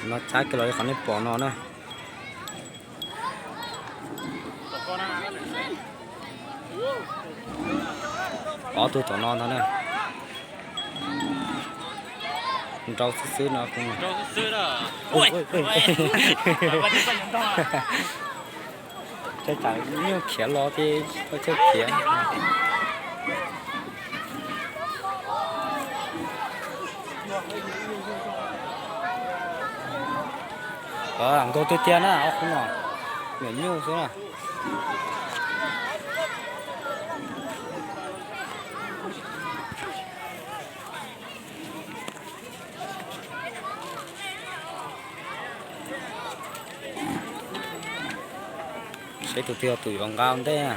No cab kiag los li qhov nej pom no na. Ob tug tom no ntag na. Nrau xwb xwb no. Tsam nyuj khiav los ces tsis tau chaw khiav. Nkaug tiag tiag na ob qhov no, nyuam nyuj xwb na. Saib tus twg yog tus yuav nqa ntej na.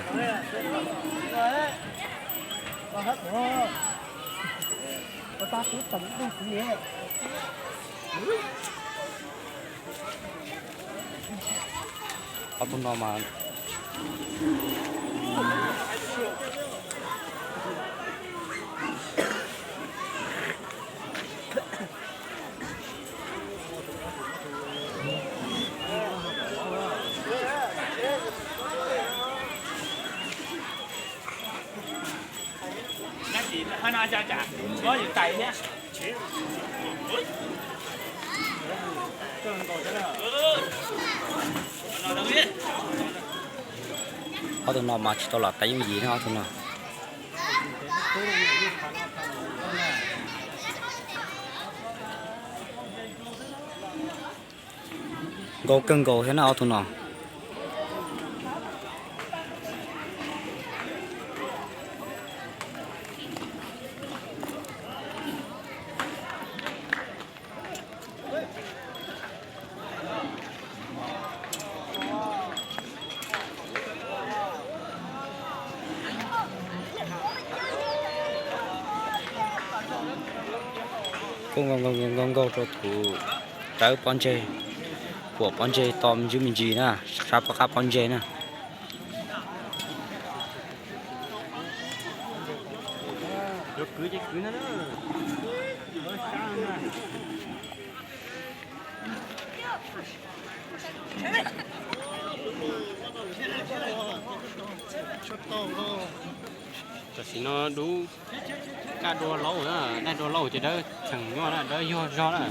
Ob tug no mas Ob tug no mas tsis tau lam tais yooj yim na ob tug no. Nkaus kawg nkaus thiab na ob tug no. Kuj nkaug nkaug rau tus rawv pob ntseg, kuam pob ntseg to me ntsis me ntsis na, sab pob qab pob ntseg na. Tam sim no dub, kaj dua laub na, daj dua laub ces dawb tseem nyuaj na, dawb yog zog na.